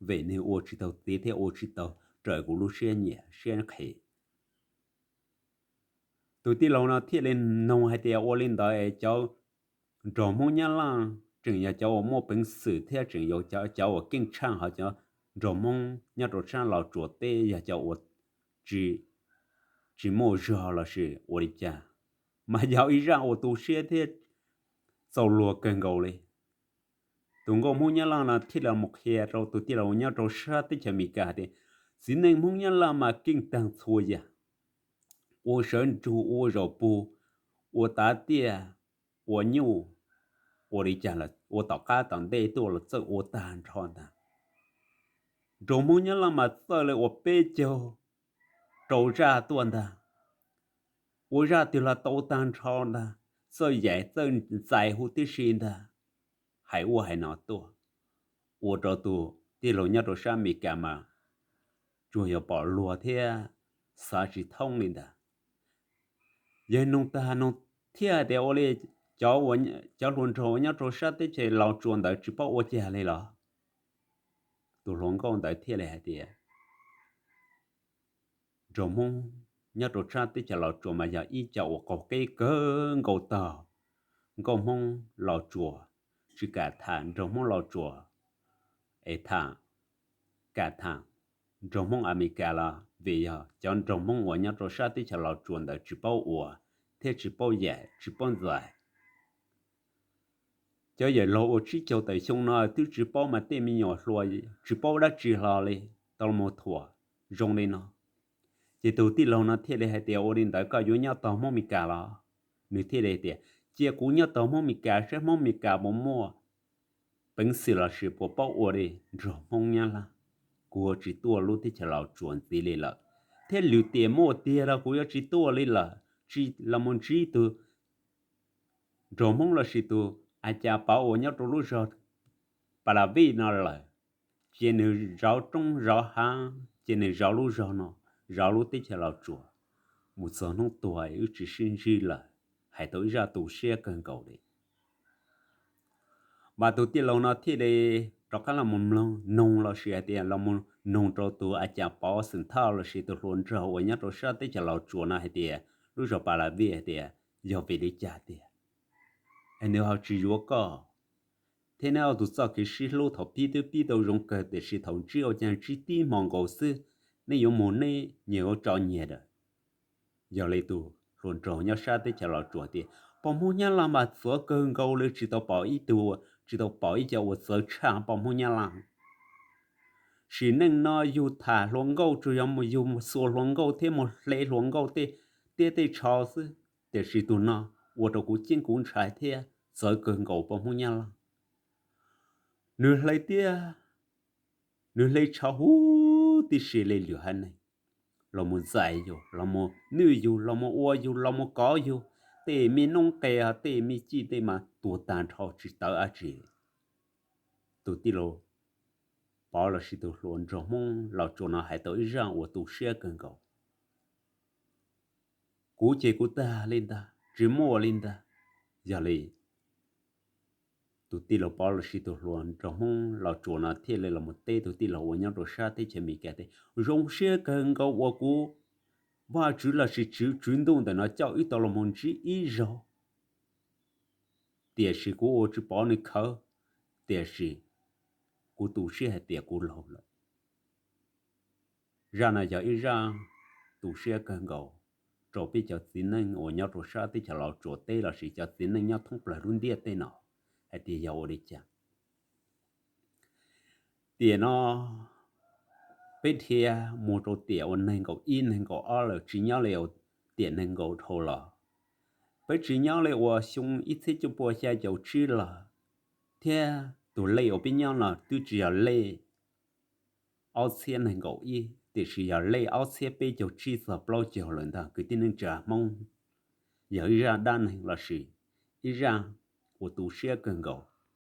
vim nws ua tsis tau txiv thiab ua tsis tau raws kuv lub siab nyiam siab qhis. Tus tij laug no thiaj li nug hais tias, ua li ntawd es cov nraug Hmoob Nyab Laj tseem yog cov uas muaj peev xwm thiab tseem yog cov uas keej tshaaj, ho cov nraug Hmoob nyob rau sab Los Tsuas teb yog cov uas tsis, tsis muaj zog lossis ua li cas? Mas yog ib zaj uas tu siab thiab txaus luag kawg nkaus li. Tus nkauj Hmoob Nyab Laj no thiaj li mus qhia rau tus tij laug nyob rau sab teb chaws Amelikas hais tias, txiv neej Hmoob Nyab Laj mas keej tag txhua yam, ua sawv ntsug, ua zaum pug, ua tav tiaj, ua nyuj, ua li cas los ua tom qab tom ntej tuaj los txawj ua tag nrho ntag. Nraug Hmoob Nyab Laj mas txawj li ua peb caug rau zaj tuaj ntag, ua zaj twg los tau tag nrho ntag, txawj yaim txawj ntxais huv tib si ntag, hais ua hais no tuaj, ua rau tus tij laug nyob rau sab Amelikas mas tsuas yog pom luag thiab xav tsis thoob li ntag. Yawg nug tag nug thiaj hais tias, ua li cov, cov hluas nraug uas nyob rau sab teb chaws Los Tsuas ntawd tsis paub ua cas li los? Tus hluas nkauj ntawd thiaj li hais tias, nraug Hmoob nyob rau sab teb chaws Los Tsuas mas yog ib co uas qaug qeb kawg nkaus tag. Nkauj Hmoob Los Tsuas tsis kam tham nraug Hmoob Los Tsuas, es tham, kam tham nraug Hmoob Amelikas los vim yog cov nraug Hmoob uas nyob rau sab teb chaws Los Tsuas ntawd tsis paub ua thiab tsis paub yaim tsis paub ntxais. Cov yawm laug uas tsib caug tawm xyoo no twb tsis paub mas tej me nyuam hluas tsis paub dab tsi hlo li, tau los thuam zoo li no. Ces tus tij laug no thiaj li hais tias, ua li ntawd koj yuav nyob tog Hmoob Meskas los? Nws thiaj li tias, cia kuv nyob tog Hmoob Meskas saib Hmoob Meskas puas muaj peev xwm lossis puas paub ua li nraug Hmoob Nyab Laj. Kuv yuav tsis tuaj lub teb chaws Los Tsuas ntxiv li lawm, thiab lwm tiam muaj tiag los kuv yuav tsis tuaj li lawm. Tsis los mus ntsib tus nraug Hmoob lossis tus a cas pov uas nyob rau lub zog Pas Las Vij no lawm. Cia nws zov roob zov hav, cia nws zov lub zog no, zov lub teb chaws Los Tsuas, mus txog hnub tuag wb tsis sib ntsib lawm. Hais tau ib zaj tu siab kawg nkaus li. Mas tus tij laug no thiaj li rov qab los mus mloog, noog lossis hais tias los mus noog rau tus a cas pov xwm thoj lossis tus hluas nraug uas nyob rau sab teb chaws Los Tsuas no hais tias, lub zog Pas Las Vij hais tias, yog vim li cas tiag es nws ho tsis yuav koj, thiab neb ob tug txoj kev sib hlub thaum pib twb pib tau zoo kawg tiam sis thaum ntsib ua cas ntsib tib hmo nkaus xwb, neb yuav mus neb nyias yuav tso nyias lawm. Yog li tus hluas nraug nyob sab teb chaws Los Tsuas tias, pog Hmoob Nyab Laj mas txawv kawg nkaus li, tsis tau pom ib tug, tsis tau pom ib co uas txawv tshaj pog Hmoob Nyab Laj. Sim neej no yug tham hluas nkauj tsuas yog mus yug xuas hluas nkauj thiab mus hle hluas nkauj tej tiab tej tsho xwb, tiam sis tus no ua rau kuv ceeb kuv ntshai thiab txawv kawg nkaus pog Hmoob Nyab Laj. Nws hle tiab, nws hle tsho huv tib si li lwm haiv neeg, los mus ntxais yus, los mus nwj yus, los mus ua yus, los mus kov yus, tej me noob qes, tej me cij tej mas tuag tag nrho tsis tawv dab tsi. Tus tij laug pov lossis tus hluas nraug Hmoob Los Tsuas no hais tau ib zaj uas tu siab kawg nkaus. Kuv ces kuv tag li ntag, tsis muaj li ntag. Yog li tus tij laug pov lossis tus hluas nraug Hmoob Los Tsuas no thiaj li los mus teb tus tij laug uas nyob rau sab teb chaws Amelikas tias, zoo siab kawg nkaus uas kuv, Vajtswv lossis Tswv Tswv Ntuj ntawm no coj wb tau los mus ntsib ib zaug, tiam sis kuv ua tsis pov nws khawv, tiam sis kuv tu siab hais tias kuv laug lawm. Zaj no yog ib zaj tu siab kawg nkaus rau peb cov txiv neej uas nyob rau sab teb chaws Los Tsuas teb lossis cov txiv neej nyob thoob plaws lub ntiaj teb no, hais tias yog ua li cas. Tiam no peb dhia mus rau tiam uas nees nkaum ib nees nkaum ob lawm, tsis nyob li tiam nees nkaum dhau los, peb tsis nyob li uas xyoo ib txhiab cuaj pua xya caum tsib los, thiab tus lej uas peb nyob no twb tsis yog lej ob txhiab nees nkaum ib, tiam sis yog lej ob txhiab peb caug tsib txog plaub caug lawm ntag kwv tij neej tsa Hmoob. Yog ib zaj dab neeg lossis ib zaj uas tu siab kawg nkaus